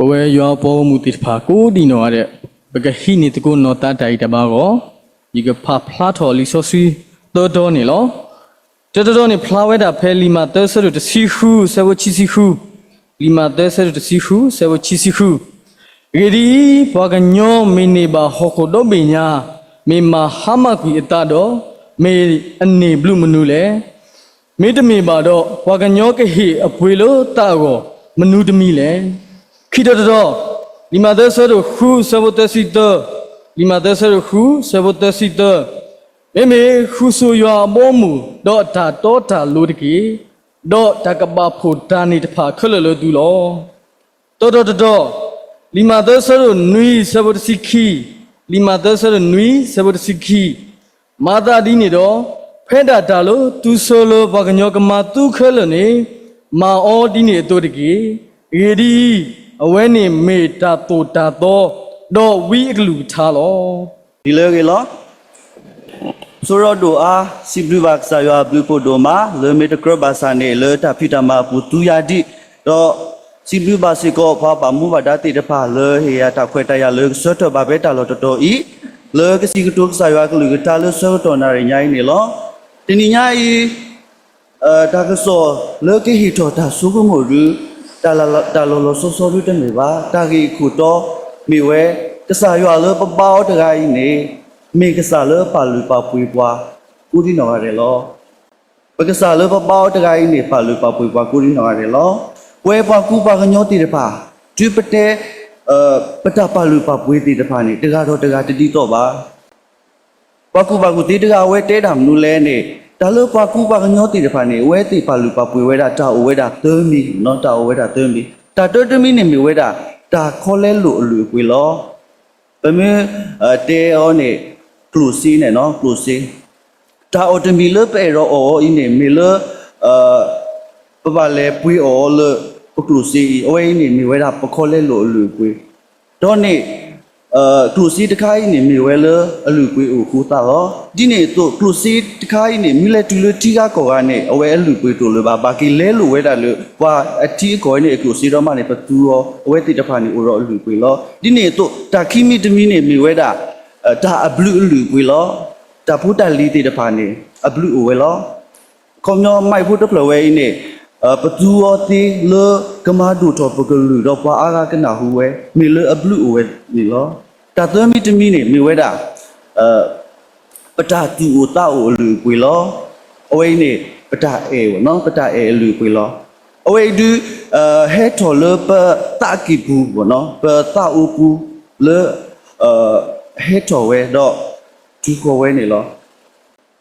ပဝဲယွၤအပှၤဂီၢ်မုၢ်သ့ၣ်တဖၣ်ကိးဒံးနီၢ်ဂၤဒဲး, ပကဟံးန့ၢ်သကိးနီၢ်သးတၢ်ဂံၢ်တၢ်ဘါအဂီၢ်, ယကဖးဖျါထီၣ်လံာ်စီဆှံသၢတီၤန့ၣ်လီၤ. တၢတတီၤန့ၣ် ဖျါဝဲဒၣ်ဖဲလံာ်မးသဲအဆၢဒိၣ်တဆံဃု အဆၢဖိခံဆံဃု, လံာ်မးသဲအဆၢဒိၣ်တဆံဃု အဆၢဖိခံဆံဃု, အဂ့ၢ်ဒ်အံၤ, ပှၤကညီမ့ၢ်န့ၢ်ဘၣ်ဟီၣ်ခိၣ်ဒီဘ့ၣ်ညါ, မ့ၢ်မၤဟါမၢ်ကွံာ်အသးဒီး, မ့ၢ်အန့ၢ်ဘျုးမနုၤလဲၣ်. မ့တမ့ၢ်ဘၣ်ဒီး, ပှၤကညီကဟ့ၣ်အပှ့ၤလၢသးအဂီၢ် မနုၤတမံၤလဲၣ်. ခံတီၤတတီၤ, လံာ်မးသဲအဆၢဒိၣ်ဃု အဆၢဖိသၢဆံသၢ, လံာ်မးသဲအဆၢဒိၣ်ဃု အဆၢဖိသၢဆံသၢ, မ့မ့ၢ်ဃုဆိယွၤအဘီအမုၢ် ဒီးအတၢ်တီတၢ်လိၤတက့ၢ်. ဒီးတၢ်ကဘၣ်ဖှိၣ်တၢ်န့ၢ်တဖၣ်ခဲလၢာ်လၢသုလီၤ. သၢတီၤတတီၤ, လံာ်မးသဲအဆၢဒိၣ်နွံ အဆၢဖိတဆံခံ, လံာ်မးသဲအဆၢဒိၣ်နွံ အဆၢဖိတဆံခံ, မၤသးဒ်န့ၣ်ဒီး, ဖဲဒၣ်တၢ်လၢသုဆၢလၢပှၤကညီကမၤသုခဲလၢာ်န့ၣ်, မၤအီၤဒ်န့ၣ်အသိးတက့ၢ်. အဂ့ၢ်ဒ်အံၤ, အဝဲန့ၣ်မ့ၢ်တၢ်သိၣ်တၢ်သီ, ဒီးဝံအကလုၢ်ကထါလီၤ. ဒ်လဲၣ်ဂ့ၤလီၤ. ဆိရိဒိၣ်အါ, စံးဘျုးဘၣ်ကစၢ်ယွၤအဘျုးဖးဒိၣ်မး လၢမ့ၢ်တကြၢးဘၣ်ဆၣ်န့ၣ် လၢတၢ်ဖံးတၢ်မၤအပူၤသူယၤဒံး, ဒီးစံးဘျုးဘၣ်စ့ၢ်ကီးပှၤဘၣ်မူဘၣ်ဒါသ့ၣ်တဖၣ်လၢဟ့ၣ်ယၤတၢ်ခွဲးတၢ်ယာ်လၢကဆၢထၢၣ်ဘၣ်ဖဲတၢ်လီၢ်တတီၤအံၤ, လၢကစံးကတိၤကစၢ်ယွၤအကလုၢ်ကထါလၢဆၢကတီၢ်နၣ်ရံၣ်ညါအံၤန့ၣ်လီၤ. တနံၤညါအံၤ တၢ်ကစီၣ်လၢကဟ့ၣ်ထီၣ်တၢ်ဆိကမိၣ်ဒုး တၢ်လီၤလီၤဆီဆီဒုးတမ့ၢ်ဘၣ်. တၢ်ဂ့ၢ်အခိၣ်တီမ့ၢ်ဝဲ, ကစၢ်ယွၤလၢပဘါအီၤတဂၤအံၤန့ၣ်, မ့ၢ်ကစၢ်လၢပာ်လုၢ်ပာ်ပှ့ၤပှၤကိးဒံးနီၢ်ဂၤဒဲးလီၤ. ပကစၢ်လၢပဘါအီၤတဂၤအံၤန့ၣ် ပာ်လုၢ်ပာ်ပှ့ၤပှၤကိးဒံးနီၢ်ဂၤဒဲးလီၤ. ပဝဲပှၤကူပှၤကညီသ့ၣ်တဖၣ်, တုၤပတဲ ပတၢ်ပာ်လုၢ်ပာ်ပှ့ၤသ့ၣ်တဖၣ်န့ၣ် တဂၤဒီးတဂၤတဒ်သိးဘၣ်. ပှၤကူၣ်ဘၣ်ကူၣ်သ့တဂၤအဝဲတဲတၢ်မနုၤလဲၣ်န့ၣ်, တၢ်လၢပှၤကူပှၤကညီသ့ၣ်တဖၣ်န့ၣ် အဝဲသ့ၣ်ပာ်လုၢ်ပာ်ပှ့ၤဝဲဒၣ်တၢ်အိၣ်ဝဲဒၣ်သၢမံၤ, တၢ်အိၣ်ဝဲဒၣ်သၢမံၤ, တၢ်တၢတမံၤန့ၣ်မ့ၢ်ဝဲဒၣ် တၢ်ခီလဲလိာ်အလုၢ်အပှ့ၤလီၤ. ပမ့ၢ်တဲအီၤန့ၣ် ကျိၣ်စ့န့ၣ်, ကျိၣ်စ့, တၢ်အီၣ်တမံၤလၢပအဲၣ်ဒိးအီၣ်အီၤအံၤန့ၣ် မ့ၢ်လၢ ပဘၣ်လဲၤပှ့ၤအီၣ်အီၤလၢပကျိၣ်စ့အံၤ, အဝဲအံၤန့ၣ်မ့ၢ်ဝဲဒၣ်ပခီလဲလိာ်အလုၢ်အပှ့ၤ, ဒီးန့ၣ် ကျိၣ်စ့တခါအံၤန့ၣ် မ့ၢ်ဝဲလၢအလုၢ်အပှ့ၤအိၣ်အဃိသတးလီၤ. ဒ်န့ၣ်အသိး ကျိၣ်စ့တခါအံၤန့ၣ် မ့ၢ်လဲၤတုၤလၢထံဂၤကီၢ်ဂၤန့ၣ် အဝဲအလုၢ်အပှ့ၤတအိၣ်လၢၤဘၣ်. ဘၣ်က့ၤလဲလိာ်ဝဲဒၣ်လၢ ပှၤအထံအကီၢ်အံၤန့ၣ် အကျိၣ်စ့ဒီးမးန့ၣ် ပသူအီၤ, အဝဲသ့ၣ်တဖၣ်န့ၣ်အိၣ်ဒီးအလုၢ်အပှ့ၤလီၤ. ဒ်န့ၣ်အသိး တၢ်ခံမံၤတမံၤန့ၣ်မ့ၢ်ဝဲဒၣ် တၢ်အဘျုးအလုၢ်အပှ့ၤလီၤ. တၢ်ဖိတၢ်လံၤသ့ၣ်တဖၣ်န့ၣ် အဘျုးအိၣ်ဝဲလီၤ. ခီပညီမ့ၢ်ဖိတဖျၢၣ်ဝဲအံၤန့ၣ် ပသူအီၤသ့လၢကမၤဒိၣ်ထီၣ်ပကလုၢ်ဒီးပှၤအါဂၤကနၢ်ဟူဝဲ မ့ၢ်လၢအဘျုးအိၣ်ဝဲန့ၣ်လီၤ. တၢ်သၢမံၤတမံၤန့ၣ်မ့ၢ်ဝဲဒၣ် ပတၢ်သူၣ်အိၣ်သးအိၣ်အလုၢ်အပှ့ၤလီၤ. အဝဲအံၤန့ၣ် ပတၢ်အဲၣ်, ပတၢ်အဲၣ်အလုၢ်အပှ့ၤလီၤ. အဝဲအံၤဒုး ဟဲထီၣ်လၢပသးကံၢ်ပူၤ, ပသးအိၣ်ပူၤလၢ ဟဲထီၣ်ဝဲဒီး တုၤဃီၤဝဲန့ၣ်လီၤ.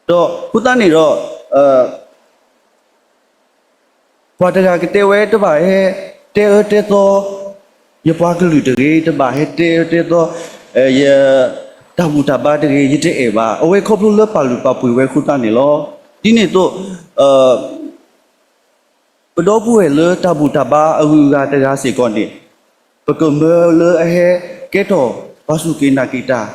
ဒီးအဃိသတးန့ၣ်ဒီး ပှၤတဂၤကတဲဝဲ တဘၣ်ဟဲတဲအၢတဲသီ ယပှၤကလုာ်တဂ့ၤ, တဘၣ်ဟဲတဲအၢတဲသီ ယတၢ်ဘူၣ်တၢ်ဘါတဂ့ၤ, ယတအဲၣ်ဘၣ်. အဝဲခီဖျိလၢပာ်လုၢ်ပာ်ပှ့ၤဝဲအဃိသတးန့ၣ်လီၤ. ဒ်န့ၣ်အသိး ပဒီပုၢ်ဝဲၢ်လၢတၢ်ဘူၣ်တၢ်ဘါအဂုၤအဂၤတဂၤစ့ၢ်ကီးန့ၣ် ပကမၢလၢအဟဲကဲထီၣ်ပှၤစူၢ်က့ၤနာ်က့ၤတၢ်,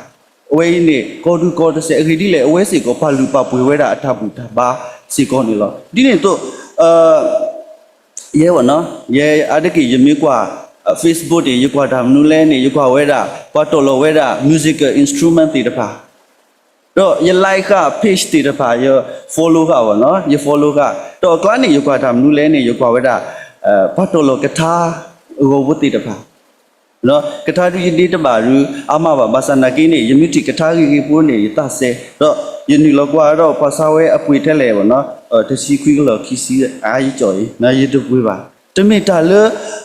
အဝဲအံၤန့ၣ် ကီဒုကီတစဲး. အဂ့ၢ်ဒ်လဲၣ်, အဝဲစ့ၢ်ကီးပာ်လုၢ်ပာ်ပှ့ၤဝဲဒၣ်အတၢ်ဘူၣ်တၢ်ဘါစ့ၢ်ကီးန့ၣ်လီၤ. ဒ်န့ၣ်အသိး ယဲ, ယဲအါတက့ၢ် ယမ့ၢ်ကွၢ် Facebook န့ၣ် ယကွၢ်တၢ်မနုၤလဲၣ်န့ၣ် ယကွၢ်ဝဲဒၣ် ပှၤတီၢ်လီၤဝဲဒၣ် musical instrument သ့ၣ်တဖၣ် ဒီးယ like ဃာ် page သ့ၣ်တဖၣ်, ယ follow ဃာ်ဘၣ်နီၤ, ယ follow ဃာ်. ဒီးအကျါန့ၣ် ယကွၢ်တၢ်မနုၤလဲၣ်န့ၣ် ယကွၢ်ဝဲဒၣ် ပှၤတီၢ်လီၤကထါဂီၤဖိသ့ၣ်တဖၣ်. ကထါဒုးယဒ့တဘၣ်ဒုးအါမးဘၣ်, ဘၣ်ဆၣ်နာ်က့န့ၣ် ယမ့ၢ်ထံၣ်ကထါဂ့ၤဂ့ၤဖိန့ၣ် ယသးစဲ, ဒီးယနုာ်လီၤကွၢ်ဒီးပှၤဆါဝဲအပှ့ၤထဲလဲၣ်ဘၣ်နီၤ, တဆံခွံကလီၢ်ခံဆံအါယကၠီအံၤ, ယတပှ့ၤဘၣ်. တမ့ၢ်တၢ်လၢ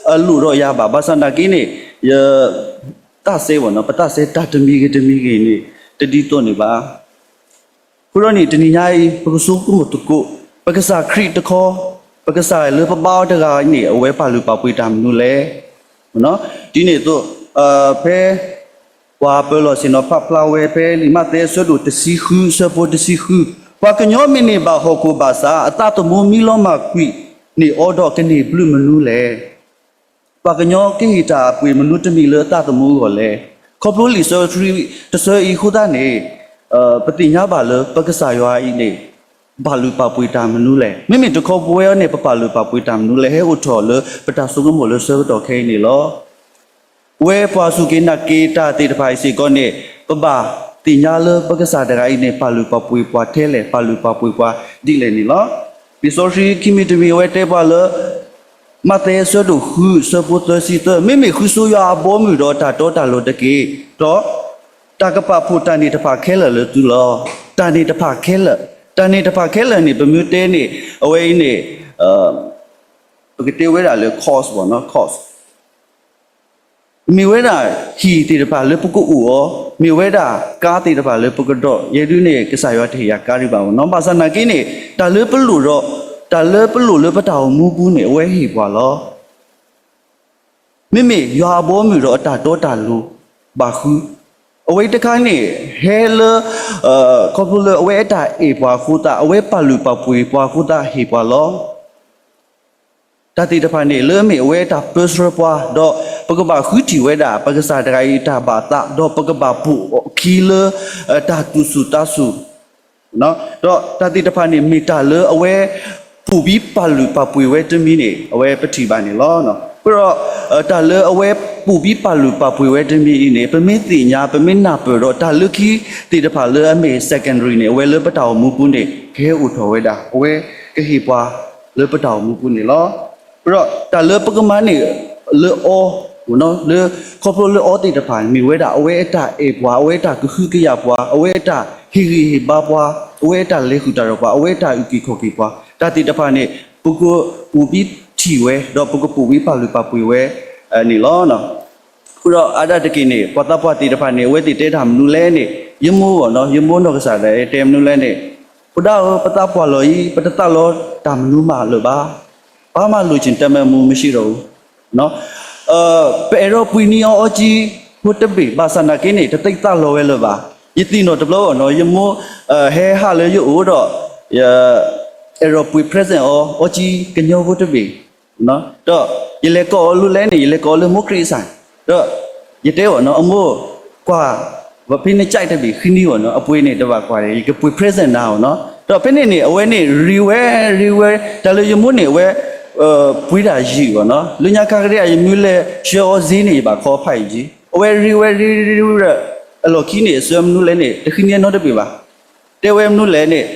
အလိၣ်ဒီးယၤဘၣ်, ဘၣ်ဆၣ်နာ်က့န့ၣ် ယ သးစဲဘၣ်နီၤ, ပသးစဲတၢ်တမံၤဂ့ၤတမံၤဂ့ၤန့ၣ် တဒ်သိးန့ၣ်ဘၣ်. အဃိဒီးန့ၣ် တနံၤညါအံၤ ပကဆိကမိၣ်သကိး ပကစၢ်ခရံာ်တခီ, ပကစၢ်လၢပဘါအီၤတဂၤအံၤန့ၣ် အဝဲပာ်လုၢ်ပာ်ပှ့ၤတၢ်မနုၤလဲၣ်. ဒ်န့ၣ်အသိး ဖဲ ပှၤပၢၤလီၢ်ဆ့ၣ်နီၤဖးဖျါဝဲဖဲလံာ်မးသဲအဆၢဒိၣ်တဆံဃု အဆၢဖိတဆံဃု, ပှၤကညီမ့ၢ်န့ၢ်ဘၣ်ဟီၣ်ခိၣ်ဘၣ်ဆၣ် အသးသမူမ့ၢ်လီၤမၢ်ကွံာ်န့ၢ်အီၤဒီး ကန့ၢ်ဘျုးမနုၤလဲၣ်. ပှၤကညီကဟ့ၣ်တၢ်အပှ့ၤမနုၤတမံၤလၢအသးသမူအဂီၢ်လဲၣ်. ခီဖျိလံာ်စီဆှံတဆၢအံၤအဃိသတးန့ၣ် ပသ့ၣ်ညါဘၣ်လၢပကစၢ်ယွၤအံၤန့ၣ် ပာ်လုၢ်ပာ်ပှ့ၤတၢ်မနုၤလဲၣ်. မ့မ့ၢ်တခီပဝဲအံၤန့ၣ် ပပာ်လုၢ်ပာ်ပှ့ၤတၢ်မနုၤလဲၣ် ဟဲအိၣ်ထီၣ်လၢပတၢ်ဆိကမိၣ်လၢဆၢကတီၢ်ခဲအံၤန့ၣ်လီၤ. ဝဲပှၤစူၢ်က့ၤနာ်က့ၤတၢ်သ့ၣ်တဖၣ်အံၤစ့ၢ်ကီးန့ၣ် ပဘၣ်သ့ၣ်ညါလၢပကစၢ်တဂၤအံၤန့ၣ် ပာ်လုၢ်ပာ်ပှ့ၤပှၤထဲလဲၣ်, ပာ်လုၢ်ပာ်ပှ့ၤပှၤဒ်လဲၣ်န့ၣ်လီၤ. လံာ်စီဆှံခံမံၤတမံၤ အဝဲတဲပှၤလၢ မးသဲအဆၢဒိၣ်ဃု အဆၢဖိသၢဆံသၢ, မ့မ့ၢ်ဃုဆိယွၤအဘီအမုၢ်ဒီးတၢ်တီတၢ်လိၤတက့ၢ်, ဒီးတၢ်ကပာ်ဖှိၣ်တၢ်န့ၣ်တဖၣ်ခဲလၢာ်လၢသုလီၤ. တၢ်န့ၣ်တဖၣ်ခဲလၢာ်, တၢ်န့ၣ်တဖၣ်ခဲလၢာ်န့ၣ် ပမ့ၢ်တဲန့ၣ် အဝဲအံၤန့ၣ် ပကတဲဝဲဒၣ်လၢ cost ဘၣ်နီၤ, cost မ့ၢ်ဝဲဒၣ်ဟံၣ်သ့ၣ်တဖၣ်လၢပကအိၣ်အီၤ, မ့ၢ်ဝဲဒၣ်ကါသ့ၣ်တဖၣ်လၢပကဒိး, ယဲဒုန့ၣ် ကစၢ်ယွၤတဟ့ၣ်ယၤကါဒံးဘၣ်နီၤ. ဘၣ်ဆၣ်နာ်က့န့ၣ် တၢ်လၢပလိၣ်ဒီး တၢ်လၢပလိၣ်လၢပတၢ်အိၣ်မူပူၤန့ၣ် အဝဲဟ့ၣ်ပှၤလီၤ. မ့မ့ၢ်ယွၤအဘီအမုၢ်ဒီးအတၢ်တီတၢ်လိၤဘၣ်ဃု, အဝဲအံၤတခါန့ၣ် ဟဲလၢ ခီဖျိလၢအဝဲအတၢ်အဲၣ်ပှၤအဃိသတး, အဝဲပာ်လုၢ်ပာ်ပှ့ၤပှၤအဃိသတးဟ့ၣ်ပှၤလီၤ. တၢ်သ့ၣ်တဖၣ်န့ၣ် လၢအမ့ၢ်အဝဲအတၢ်ပၢဆှၢပှၤ, ဒီးပကဘၣ်ဃုထံၣ်ဝဲဒၣ် ပကစၢ်တဂၤအံၤအတၢ်ဘၣ်သး, ဒီးပကဘၣ်ပိာ်အခံလၢ တၢ်သူၣ်ဆူၣ်သးဆူၣ် ဒီးတၢ်သ့ၣ်တဖၣ်န့ၣ် မ့ၢ်တၢ်လၢအဝဲ ပိာ်ဘံပာ်လုၢ်ပာ်ပှ့ၤဝဲတမံၤန့ၣ် အဝဲပထံၣ်ဘၣ်န့ၣ်လီၤ. အဃိဒီး တၢ်လၢအဝဲပိာ်ဘံပာ်လုၢ်ပာ်ပှ့ၤဝဲတမံၤအံၤန့ၣ် ပမ့ၢ်သ့ၣ်ညါ ပမ့ၢ်နၢ်ပၢၢ်ဒီး တၢ်လၢခံသ့ၣ်တဖၣ်လၢအမ့ၢ် secondary န့ၣ် အဝဲလၢပတၢ်အိၣ်မူပူၤန့ၣ် ကဟဲအိၣ်ထီၣ်ဝဲဒၣ်, အဝဲကဟ့ၣ်ပှၤလၢပတၢ်အိၣ်မူပူၤန့ၣ်လီၤ. အဃိဒီးတၢ်လၢပကမၤန့ၢ်လၢအီၤ လၢ ခီဖျိလၢအီၤသ့ၣ်တဖၣ် မ့ၢ်ဝဲဒၣ်အဝဲအတၢ်အဲၣ်ပှၤ, အဝဲအတၢ်ကဟုကယာ်ပှၤ, အဝဲအတၢ်ဟ့ၣ်ဂံၢ်ဟ့ၣ်ဘါပှၤ, အဝဲအတၢ်လဲၤဃုာ်တၢ်ဒီးပှၤ, အဝဲအတၢ်အုၣ်က့ၤခီၣ်က့ၤပှၤ, တၢ်သ့ၣ်တဖၣ်န့ၣ် ပကပိာ်ဘံထံၣ်ဝဲ ဒီးပကပိာ်ဘံပာ်လုၢ်ပာ်ပှ့ၤဝဲန့ၣ်လီၤ. အဃိဒီးအါဒၣ်တက့ၢ်န့ၣ် ပှၤသးပှၢ်သ့ၣ်တဖၣ်န့ၣ် အဝဲသ့ၣ်တဲတၢ်မနုၤလဲၣ်န့ၣ် ယမိၢ်ဘၣ်နီၤ, ယမိၢ်နီၢ်ကစၢ်ဒၣ်တဲမနုၤလဲၣ်န့ၣ်, ဖိဒၣ်ဧၢ, ပသးပှၢ်လီၤအံၤ ပတသးလီတၢ်မနုၤမးလၢၤဘၣ်. ဘာမှလိုချင်တတ်မှတ်မှုမရှိတော့ဘူး. ပအဲၣ်ဒိးပှ့ၤန့ၢ်အီၤအီကၠံဖိတဘ့ၣ် ဘၣ်ဆၣ်နာ်က့န့ၣ် တသ့သးလီဝဲလၢၤဘၣ်. ယသ့ၣ်နီၣ်တဘျီဘၣ်နီၤ, ယမိၢ် ဟဲဟးလၢယအိၣ်ဒီး အဲၣ်ဒိးပှ့ၤ present အီၤ အီကၠံကညီဖိတဘ့ၣ်, ဒီးယလဲၤကိးအီၤလၢလဲၣ်န့ၣ် ယလဲၤကိးအီၤလၢမိၢ်ခရံာ်အဆၣ်, ဒီးယတဲအီၤနီၤ, အမိၢ်, ကွၢ်, ဖဲန့ၣ်ကၠဲးတဘ့ၣ် ဃံနံၤအီၤနီၤ, အပှ့ၤန့ၣ်တဘၣ်ကွၢ်န့ၣ် ယကပှ့ၤ present နၤအီၤနီၤ. ဒီးဖဲန့ၣ်န့ၣ် အဝဲန့ၣ်ရံဝဲရံဝဲ, တၢ်လၢယမိၢ်န့ၣ် အဝဲ ပှ့ၤတၢ်ယံာ်အီၤနီၤ, လၢညါခါကဒဲး ယမ့ၢ်လဲၤဆှၢအီၤစ့န့ၣ် ယဘၣ်ခီဖးအံၤကၠံ, အဝဲရံဝဲရံရံရံ, အလီၢ်ခံန့ၣ် အဆၢမနုၤလဲၣ်န့ၣ် တဃံနံၤနီတဘ့ၣ်ဘၣ်. တဲဝဲမနုၤလဲၣ်န့ၣ်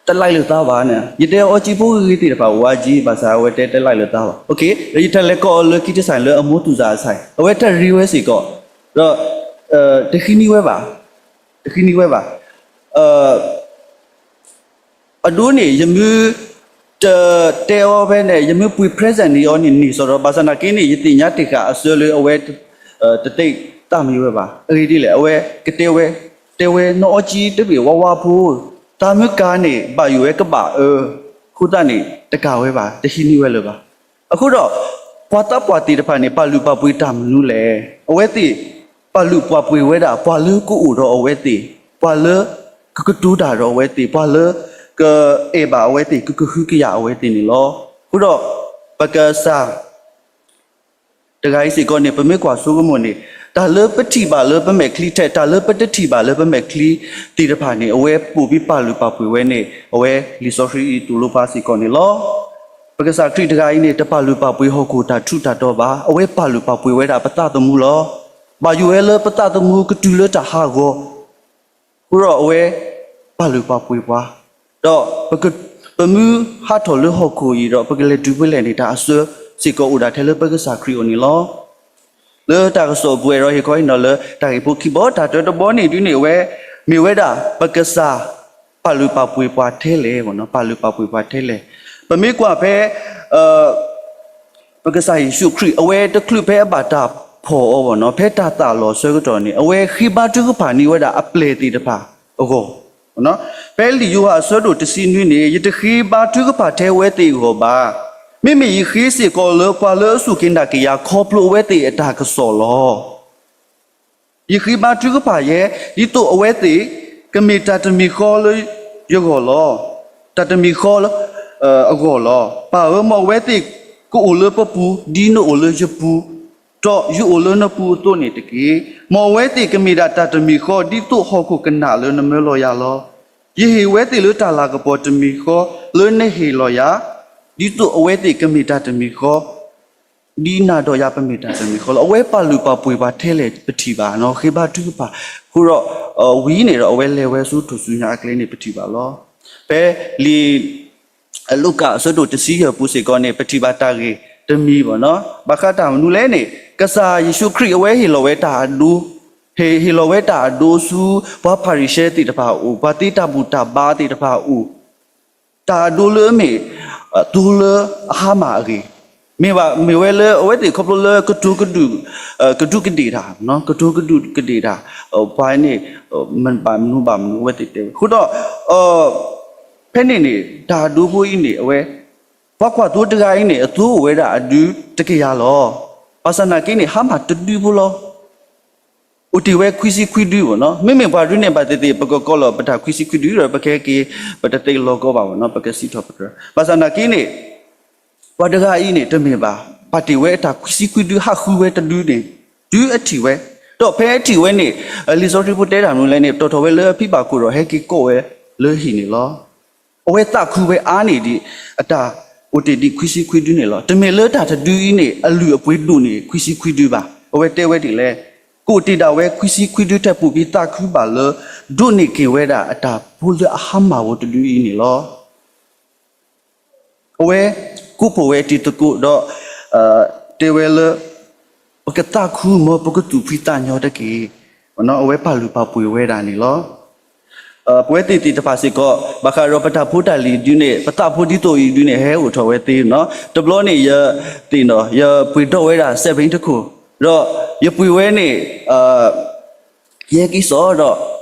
တlikeလၢၤသးဘၣ်န့ၣ်, ယတဲအီၤ အီကၠံဖိဂ့ၤဂ့ၤသ့ၣ်တဖၣ်အိၣ်ဝဲကၠံ, ဘၣ်ဆၣ်အဝဲတဲတlikeလၢၤသးဘၣ်. ဒီးယတၢ်လဲၤကိးအီၤလၢခံတစဲးလၢအမိၢ်သူၣ်စၢ်အဆၣ်, အဝဲတၢ်ရံဝဲစ့ၢ်ကီး, ဒီး တဃံနံၤဝဲဘၣ်, တဃံနံၤဝဲဘၣ်. အဒိန့ၣ် ယမ့ၢ်တတဲအီၤဖဲန့ၣ် ယမ့ၢ်ပှ့ၤ present န့ၢ်အီၤန့ၣ် န့ၢ်စ့ၢ်ကီး, ဘၣ်ဆၣ်နာ်က့န့ၣ် ယသ့ၣ်ညါတ့ၢ်ဃာ်အဆၢလၢအဝဲ တသ့သးမံဝဲဘၣ်. အဂ့ၢ်ဒ်လဲၣ်, အဝဲကတဲဝဲ, တဲဝဲ နအီကၠံတဘ့ၣ်ဝါဝါဖိ, တၢ်မုၢ်ကါန့ၣ် ဘၣ်ယိၣ်ဝဲကဘၣ်အၢ, အဃိသတးန့ၣ် တကၤဝဲဘၣ်, တဃံနံၤဝဲလၢၤဘၣ်. အဃိဒီး ပှၤသးပှၢ်သ့ၣ်တဖၣ်န့ၣ် ပာ်လုၢ်ပာ်ပှ့ၤတၢ်မနုၤလဲၣ်. အဝဲသ့ၣ် ပာ်လုၢ်ပာ်ပှ့ၤဝဲဒၣ် ပှၤလၢကအိၣ်ဒီးအဝဲသ့ၣ်, ပှၤလၢကကတိၤတၢ်ဒီးအဝဲသ့ၣ်, ပှၤလၢကအဲၣ်ဘၣ်အဝဲသ့ၣ်, ကကဟုကယာ်အဝဲသ့ၣ်န့ၣ်လီၤ. အဃိဒီး ပကစၢ် တဂၤအံၤစ့ၢ်ကီးန့ၣ် ပမ့ၢ်ကွၢ်ဆိကမိၣ်န့ၣ် တၢ်လၢပထံၣ်ဘၣ်လၢပမဲာ်ချံထဲ တၢ်လၢပတထံၣ်ဘၣ်လၢပမဲာ်ချံသ့ၣ်တဖၣ်န့ၣ် အဝဲပိာ်ဘံပာ်လုၢ်ပာ်ပှ့ၤဝဲန့ၣ် အဝဲလံာ်စီဆှံအံၤသိၣ်လိပှၤစ့ၢ်ကီးန့ၣ်လီၤ. ပကစၢ်ခရံာ်တဂၤအံၤန့ၣ် တပာ်လုၢ်ပာ်ပှ့ၤဟီၣ်ခိၣ်တၢ်ထူးတၢ်တီၤဘၣ်. အဝဲပာ်လုၢ်ပာ်ပှ့ၤဝဲဒၣ်ပသးသမူလီၤ. ဘၣ်ယိၣ်ဝဲလၢပသးသမူကတုၤလၢတၢ်ဟးဂီၤ အဃိဒီးအဝဲပာ်လုၢ်ပာ်ပှ့ၤပှၤ, ဒီးပမ့ၢ်ဟးထီၣ်လၢဟီၣ်ခိၣ်အံၤဒီး ပကလဲၤတုၤဖဲလဲၣ်န့ၣ် တၢ်အစၢစ့ၢ်ကီးအိၣ်ဒၣ်ထဲလၢပကစၢ်ခရံာ်အအိၣ်န့ၣ်လီၤ. လၢတၢ်ကစီၣ်အပူၤ အဲၣ်ဒိးဟ့ၣ်ခီဟ့ၣ်နီၤလၢတၢ်ဂ့ၢ်ဖိခံဘီ တၢ်တၢတဘီန့ၣ်ဒုးန့ၣ် အဝဲမ့ၢ်ဝဲဒၣ် ပကစၢ်ပာ်လုၢ်ပာ်ပှ့ၤပှၤထဲလဲၣ်, ပာ်လုၢ်ပာ်ပှ့ၤပှၤထဲလဲၣ်. ပမ့ၢ်ကွၢ်ဖဲ ပကစၢ်ယ့ၣ်ၡူးခရံာ် အဝဲတချုးဖဲအဘၣ်တၢ်ဖီၣ်အီၤဘၣ်နီၤ, ဖဲတၢ်သးလီၤဆၢကတီၢ်န့ၣ် အဝဲဃ့ဘါထုကဖၣ်န့ၢ်ဝဲဒၣ်အပျဲၢ်သ့ၣ်တဖၣ်အဂီၢ်, ဖဲလံာ်ယိၤဟၣ်အဆၢဒိၣ်တဆံနွံန့ၣ် ယတဃ့ဘါထုကဖၣ်ထဲဝဲသ့ၣ်အဂီၢ်ဘၣ်. မ့မ့ၢ်ယဃ့စ့ၢ်ကီးလၢပှၤလၢအစူၢ်က့ၤနာ်က့ၤယၤခီဖျိအဝဲသ့ၣ်အတၢ်ကစီၣ်လီၤ. ယဃ့ဘါထုကဖၣ်ယဲ ဒ်သိးအဝဲသ့ၣ်ကမ့ၢ်တၢ်တမံၤဃီလၢယဂီၢ်လီၤ. တၢ်တမံၤဃီအဂီၢ်လီၤ. ပၢ်ဧၢ, မ်အဝဲသ့ၣ်ကအိၣ်လၢပပူၤ ဒ်နအိၣ်လၢယပူၤ, ဒီးယအိၣ်လၢနပူၤအသိးန့ၣ်တက့ၢ်. မ်အဝဲသ့ၣ်ကမ့ၢ်ဒၣ်တၢ်တမံၤဃီ ဒ်သိးဟီၣ်ခိၣ်ကနၣ်လၢနမၢလီၤယၤလီၤ. ယဟ့ၣ်ဝဲသ့ၣ်လၢတၢ်လၤကပီၤတမံၤဃီလၢနဟ့ၣ်လီၤယၤ, ဒ်သိးအဝဲသ့ၣ်ကမ့ၢ်တၢ်တမံၤဃီ ဒ်နၤဒီးယၤပမ့ၢ်တၢ်တမံၤဃီလီၤ. အဝဲပာ်လုၢ်ပာ်ပှ့ၤပှၤထဲလဲၣ်ပထံၣ်ဘၣ်, ဃ့ဘါထုကဖၣ်, အဃိဒီး ဝံၤအံၤန့ၣ်ဒီး အဝဲလဲၤဝဲဆူထူၣ်စုညါအကျဲန့ၣ်ပထံၣ်ဘၣ်လီၤ. ဖဲလံာ်လူၤကၣ်အဆၢဒိၣ်တဆံယဲၢ်ပူၤစ့ၢ်ကီးန့ၣ် ပထံၣ်ဘၣ်တၢ်ဂ့ၢ်တမံၤဘၣ်နီၤ. ဘၣ်ဃးတၢ်မနုၤလဲၣ်န့ၣ် ကစၢ်ယ့ၣ်ၡူးခရံာ်အဝဲဟ့ၣ်လီၤဝဲတၢ်အဒိ, ဟ့ၣ်လီၤဝဲတၢ်အဒိဆူ ပှၤဖၤရံၤၡဲသ့ၣ်တဖၣ်အအိၣ်, ပှၤသ့တၢ်ဘူၣ်တၢ်ဘါသ့ၣ်တဖၣ်အအိၣ်, တၢ်အဒိလၢအမ့ၢ် သိလၢအဟါမၢ်အဂ့ၢ်, မ့ၢ်ဘၣ် မ့ၢ်ဝဲလၢအဝဲသ့ၣ်ခီဖျိလၢကတိၤကဒုၣ်, ကဒူးကဒ့ၣ်တၢ်, ကတိၤကဒူးကဒ့ၣ်တၢ်, ပှၤန့ၣ် ဘၣ်မနုၤဘၣ်မနုၤအဝဲသ့ၣ်တဲဝဲ အဃိဒီး ဖဲန့ၣ်န့ၣ် တၢ်အဒိဖိအံၤန့ၣ် အဝဲ ပှၤကွၢ်သိတဂၤအံၤန့ၣ် အသိအိၣ်ဝဲဒၣ်အဒုတကယၤလီၤ. ဘၣ်ဆၣ်နာ်က့န့ၣ် ဟါမၢ်တဒုဖိလီၤ. အိၣ်တ့ၢ်ဝဲခွံဆံခွံဒုဘၣ်နီၤ. မ့မ့ၢ်ပှၤဒုန့ၣ် ဘၣ်သ့ၣ်သ့ၣ် ပကကိးလီၤပတၢ်ခွံဆံခွံဒုဒီး ပကဟဲက့ၤ ပတသ့လီၤကီဘၣ်ဘၣ်နီၤ, ပကစံးထီၣ်ပတြၢၤ. ဘၣ်ဆၣ်နာ်က့န့ၣ် ပှၤတဂၤအံၤန့ၣ် တမ့ၢ်ဘၣ်, ပာ်တ့ၢ်ဝဲအတၢ်ခွံဆံခွံဒု ဟးဃုဝဲတဒုန့ၣ် တုၤအထံၣ်ဝဲ, ဒီးဖဲအထံၣ်ဝဲန့ၣ် လံာ်စီဆှံဖိတဲတၢ်မနုၤလဲၣ်န့ၣ် တီၣ်ထီၣ်ဝဲလၢအဖံဘၣ်ခိၣ်ဒီး ဟဲက့ၤကိးဝဲလၢဟံၣ်န့ၣ်လီၤ. အဝဲသးခုဝဲအါန့ၢ်ဒံး အတၢ်အိၣ်တ့ၢ်ဒံးခွံဆံခွံဒုန့ၣ်လီၤ. တမ့ၢ်လၢတၢ်တဒုအံၤန့ၣ် အလုၢ်အပှ့ၤဒိၣ်န့ၢ်ခွံဆံခွံဒုဘၣ်. အဝဲတဲဝဲဒ်လဲၣ်, ကအိၣ်တ့ၢ်ဒၣ်ဝဲခွံဆံခွံဒုထဲပူၤ ပသးခုဘၣ်လၢ ဒိးန့ၢ်က့ၤဝဲဒၣ်အတၢ်ဖိလၢအဟါမၢ်ဖိတဒုအံၤန့ၣ်လီၤ. အဝဲကိးဖှိၣ်ဝဲတံၤသကိးဒီး တဲဝဲလၢ ပကသးခုမ်ပကသူၣ်ဖှံသးညီတက့ၢ်. အဝဲပာ်လုၢ်ပာ်ပှ့ၤဝဲဒၣ်န့ၣ်လီၤ. ပဝဲသ့ၣ်သ့ၣ်တဖၣ်စ့ၢ်ကီး ဘၣ်ဃးဒီးပတၢ်ဖိတၢ်လံၤဒုန့ၣ် ပသးဖိဒ်သိးအံၤဒုန့ၣ် ဟဲအိၣ်ထီၣ်ဝဲသ့နီၤ. တဘျီန့ၣ် ယသ့ၣ်နီၤ ယပှ့ၤဒီးဝဲဒၣ်စဲးဘ့တခိၣ်, ဒီးယပှ့ၤဝဲန့ၣ် ယဟဲက့ၤစိာ်ဒီး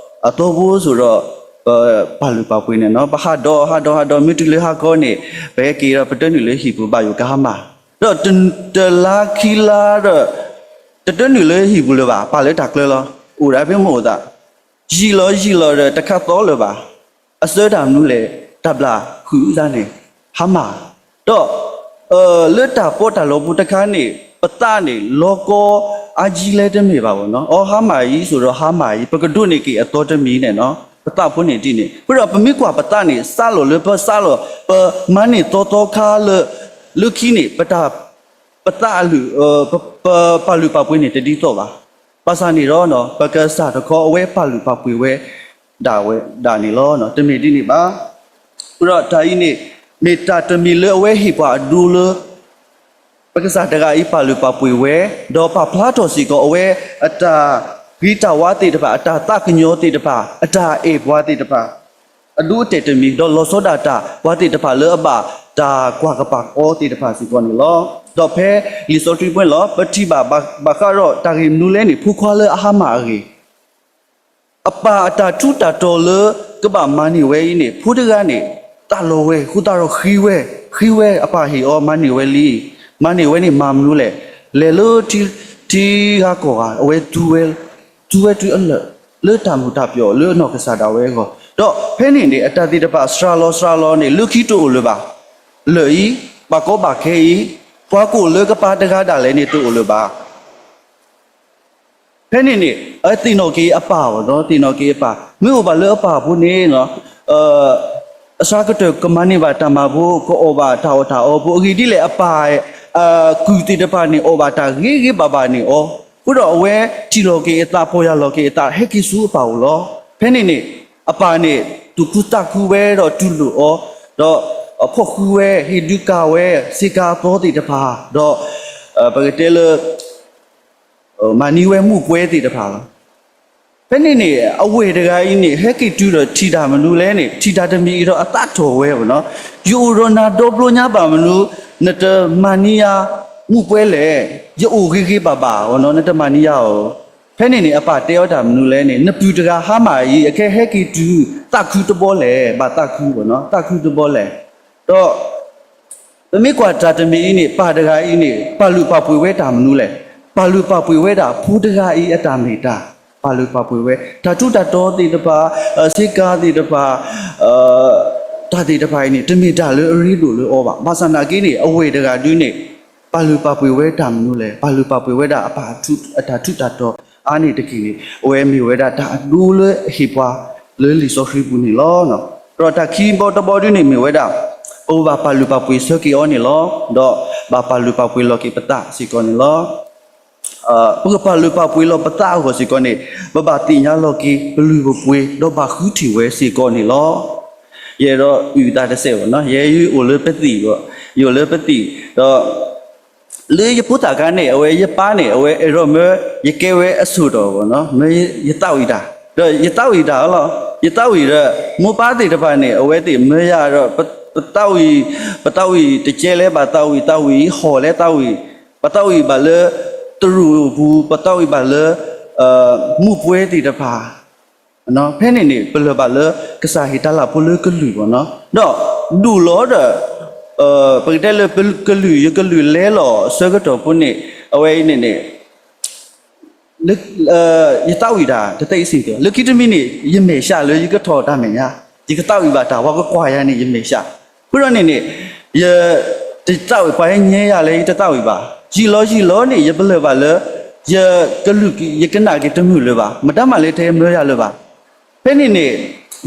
အသီဖိစိၤဒီး ပပာ်လုၢ်ပာ်ပှ့ၤန့ၣ်နီၤ, ပဟးဒီးဟးဒီးဟးဒီး မ့ၢ်တုၤလၢဟါခီန့ၣ် ပဟဲက့ၤဒီး ပတၢနုာ်လၢဟံၣ်ပူၤဘၣ်ယိၣ်ကဟါမၢ်, ဒီးတလါခံလါဒီး တတၢနုာ်လၢဟံၣ်ပူၤလၢၤဘၣ်, ပာ်လၢတၢ်ကျၢၤလီၤ, အိၣ်ဒၣ်ဖဲမ့ၢ်အိၣ်သး, ယံာ်လီၤယံာ်လီၤဒီး တခါသီလၢၤဘၣ်, အစၢတၢ်မနုၤလဲၣ်, တၢ်ဘျၣ်ဃုာ်သးန့ၣ် ဟါမၢ်, ဒီး လၢတၢ်ပီးတၢ်လီပူၤတခါန့ၣ် ပသးန့ၣ် လီၤကီအါကံလဲတမ့ၢ်ဘၣ်ဘၣ်နီၤ, အီ ဟါမၢ်အံၤစိၤဒီးဟါမၢ်အံၤ ပကဒိးန့ၢ်က့ၤအသီတမံၤန့ၣ်နီၤ, ပသးဖိန့ၣ်ဒ်န့ၣ်, အဃိဒီးပမ့ၢ်ကွၢ်ပသးန့ၣ် စးလီၤလၢပစးလီၤ ပမၤန့ၢ်သီသီခါလၢ လၢခံန့ၣ် ပတၢ် ပသးအလုၢ် ပပာ်လုၢ်ပာ်ပှ့ၤန့ၣ်တဒ်သိးဘၣ်, ဘၣ်ဆၣ်န့ၣ်ဒီး ပကစၢ်တခီအဝဲပာ်လုၢ်ပာ်ပှ့ၤဝဲ ဒၣ်ဝဲဒၣ်န့ၣ်လီၤ, တမ့ၢ်ဒ်န့ၣ်ဘၣ်. အဃိဒီးတၢ်အံၤန့ၣ် မ့ၢ်တၢ်တမံၤလၢအဝဲဟ့ၣ်ပှၤအဒိလၢ ပကစၢ်တဂၤအံၤပာ်လုၢ်ပာ်ပှ့ၤဝဲ, ဒီးပာ်ဖျါထီၣ်စ့ၢ်ကီး အဝဲအတၢ်ဃံတၢ်ဝါသ့ၣ်တဖၣ်, အတၢ်သးကညီၤသ့ၣ်တဖၣ်, အတၢ်အဲၣ်ပှၤသ့ၣ်တဖၣ် အဒိအတဲာ်တမံၤ, ဒီးလီၤဆီဒၣ်တၢ်ပှၤသ့ၣ်တဖၣ်လၢအဘၣ်တၢ်ကွၢ်ကပၤအီၤသ့ၣ်တဖၣ်စ့ၢ်ကီးန့ၣ်လီၤ. ဒီးဖဲလံာ်စီဆှံပူၤန့ၣ်လီၤ ပထံၣ်ဘၣ်ဘၣ်ဃးဒီးတၢ်ဂ့ၢ်မနုၤလဲၣ်န့ၣ် ဖိခွါလၢအဟါမၢ်အဂ့ၢ် အပၢ်အတၢ်ထူးတၢ်တီၤလၢကဘၣ်မၤန့ၢ်ဝဲအံၤန့ၣ် ဖိတဂၤန့ၣ် သးလီဝဲ ဃိသတးဒီးဃ့ဝဲ, ဃ့ဝဲအပၢ်ဟ့ၣ်အီၤမၤန့ၢ်ဝဲလံ, မၤန့ၢ်ဝဲန့ၣ်မၤမနုၤလဲၣ်, လဲၤလၢထံဂၤကီၢ်ဂၤ အဝဲသူဝဲ, သူဝဲတုၤအလၢာ် လၢတၢ်မုာ်တၢ်ပျီၣ်လၢအနီၢ်ကစၢ်ဒၣ်ဝဲအဂီၢ်, ဒီးဖဲန့ၣ်န့ၣ် အတၢ်သ့ၣ်တဖၣ်စှၤလီၤစှၤလီၤန့ၣ် လၢခံတအိၣ်လၢၤဘၣ်, လၢာ်အံၤ, ဘၣ်ကီဘၣ်ခဲအံၤ, ပှၤကအိၣ်လၢကပၤတဂၤဒၣ်လဲာ်န့ၣ်တအိၣ်လၢၤဘၣ်. ဖဲန့ၣ်န့ၣ် အသ့ၣ်နီၣ်က့ၤအပၢ်ဘၣ်နီၤ, သ့ၣ်နီၣ်က့ၤအပၢ်, မ့ၢ်အိၣ်ဘၣ်လၢအပၢ်အဖိန့ၣ် အစှၤကတၢၢ်ကမၤန့ၢ်ဘၣ်တၢ်မၤဖိ, ကအီၣ်ဘၣ်တၢ်အီၣ်တၢ်အီဖိ, အဂ့ၢ်ဒ်လဲၣ် အပၢ်အကုၢ်သ့ၣ်တဖၣ်န့ၣ် အီၣ်ဘၣ်တၢ်ဂ့ၤဂ့ၤဘၣ်ဘၣ်န့ၢ်အီၤ, အဃိဒီးအဝဲထံၣ်လီၤက့ၤအသး ပီၢ်ယၢ်လီၤက့ၤအသး ဟဲက့ၤဆူအပၢ်အိၣ်လီၤ. ဖဲန့ၣ်န့ၣ် အပၢ်န့ၣ် သူၣ်ခုသးခုဝဲဒီးတူၢ်လိာ်အီၤ, ဒီးဖီၣ်ဃုဝဲ ဟ့ၣ်ဒုးကၤဝဲ ဆ့ကၤအသီသ့ၣ်တဖၣ်, ဒီး ပကတဲလၢ မၤန့ၢ်ဝဲမူးပွဲသ့ၣ်တဖၣ်လီၤ. ဖဲန့ၣ်န့ၣ် အဝဲၢ်တဂၤအံၤန့ၣ် ဟဲက့ၤတုၤဒီးထံၣ်တၢ်မနုၤလဲၣ်န့ၣ် ထံၣ်တၢ်တမံၤအံၤဒီးအသးထီၣ်ဝဲဘၣ်နီၤ, ယအိၣ်ဒီးနၤဒီဘျီညါဘၣ်မနုၤ နတမၤန့ၢ်ယၤမူးပွဲလဲၣ်, ယအိၣ်ဂ့ၤဂ့ၤဘၣ်ဘၣ်ဘၣ်နီၤ နတမၤန့ၢ်ယၤဧိၤ. ဖဲန့ၣ်န့ၣ် အပၢ်တဲအီၤတၢ်မနုၤလဲၣ်န့ၣ် နပုၢ်တဂၤဟါမၢ်အံၤ အခဲဟဲက့ၤတုၤ သးခုတဘီလဲၣ်, ဘၣ်သးခုဘၣ်နီၤ, သးခုတဘီလဲၣ်. ဒီး ပမ့ၢ်ကွၢ်တၢ်တမံၤအံၤန့ၣ် ပၢ်တဂၤအံၤန့ၣ် ပာ်လုၢ်ပာ်ပှ့ၤဝဲတၢ်မနုၤလဲၣ်, ပာ်လုၢ်ပာ်ပှ့ၤဝဲဒၣ်ဖိတဂၤအံၤအတၢ်မ့ၢ်တၢ်, ပာ်လုၢ်ပာ်ပှ့ၤဝဲ တၢ်ထူးတၢ်တီၤသ့ၣ်တဖၣ်, ဆ့ကၤသ့ၣ်တဖၣ်, တၢ်သ့ၣ်တဖၣ်အံၤန့ၣ် တမ့ၢ်တၢ်လၢအရ့ဒိၣ်လၢအီၤဘၣ်. ဘၣ်ဆၣ်နာ်က့န့ၣ် အဝဲၢ်တဂၤဒုန့ၣ် ပာ်လုၢ်ပာ်ပှ့ၤဝဲတၢ်မနုၤလဲၣ်, ပာ်လုၢ်ပာ်ပှ့ၤဝဲဒၣ်အပၢ်အတၢ်ထူးတၢ်တီၤအါန့ၢ်တက့ၢ်န့ၣ် အဝဲမ့ၢ်ဝဲဒၣ်တၢ်အဒိလၢအဟ့ၣ်ပှၤလၢလံာ်စီဆှံပူၤန့ၣ်လီၤ. ဒီးတၢ်ခံဘီတဘီဒုန့ၣ်မ့ၢ်ဝဲဒၣ် ပကဘၣ်ပာ်လုၢ်ပာ်ပှ့ၤဆၢက့ၤအီၤန့ၣ်လီၤ. ဒီး ဘၣ်ပာ်လုၢ်ပာ်ပှ့ၤလီၤက့ၤပသးစ့ၢ်ကီးန့ၣ်လီၤ. ပကပာ်လုၢ်ပာ်ပှ့ၤလီၤပသးအဂီၢ်စ့ၢ်ကီးန့ၣ် ပဘၣ်သ့ၣ်ညါလီၤက့ၤ ပလုၢ်ပပှ့ၤ ဒီးဘၣ်ဃုထံၣ်ဝဲစ့ၢ်ကီးန့ၣ်လီၤ. ယအဲၣ်ဒိးအုၣ်သးတစဲးဘၣ်နီၤ, ယဲယအိၣ်လၢပသံၣ်, ယအိၣ်လၢပသံၣ်ဒီး လၢယဖိသၣ်ခါန့ၣ် အဝဲယပၢ်န့ၣ် အဝဲအဲၣ်ဒိးမၢ ယကဲဝဲအစိၣ်ဒီးဘၣ်နီၤ, မၢယသးဝံၣ်တၢ်, ဒီးယသးဝံၣ်တၢ်လီၤ. ယသးဝံၣ်ဒီး မိၢ်ပၢ်သ့ၣ်တဖၣ်န့ၣ် အဝဲသ့ၣ်မၢယၤဒီး ပသးဝံၣ်, ပသးဝံၣ်တကဲလၢၤဘၣ်သးဝံၣ်, သးဝံၣ်ဟီၣ်လဲသးဝံၣ်, ပသးဝံၣ်ဘၣ်လၢ တရူးပူၤ, ပသးဝံၣ်ဘၣ်လၢ မူးပွဲသ့ၣ်တဖၣ် ဖဲန့ၣ်န့ၣ် ပလၢၢ်ဘၣ်လၢ ကစၢ်ဟ့ၣ်တၢ်လၢ်ဖိလၢကလုၢ်ဘၣ်နီၤ, ဒီးဒူၣ်လီၤဒီး ပကတဲလၢပကလုၢ် ယကလုၢ်လဲလီၤအဆၢကတီၢ်ဖိန့ၣ် အဝဲအံၤန့ၣ်န့ၣ် ယသးဝံၣ်တၢ် တသ့စ့ၢ်ကီး လၢခံတမံၤန့ၣ် ယမဲာ်ဆှးလၢယကထီၣ်တၢ်မဲာ်ညါ, ယကသးဝံၣ်ဘၣ်တၢ် ပှၤကကွၢ်ယၤန့ၣ် ယမဲာ်ဆှး, အဃိဒီးန့ၣ်န့ၣ် ယတသးဝံၣ် ပှၤဟဲညါယၤလၢယတသးဝံၣ်ဘၣ်, ယံာ်လီၤယံာ်လီၤန့ၣ် ယပလၢၢ်ဘၣ်လၢ ယကလုၢ် ယကနၣ်က့ၤတမုာ်လၢၤဘၣ်, မတၤမးလၢတဟဲမၢယၤလၢၤဘၣ်. ဖဲန့ၣ်န့ၣ်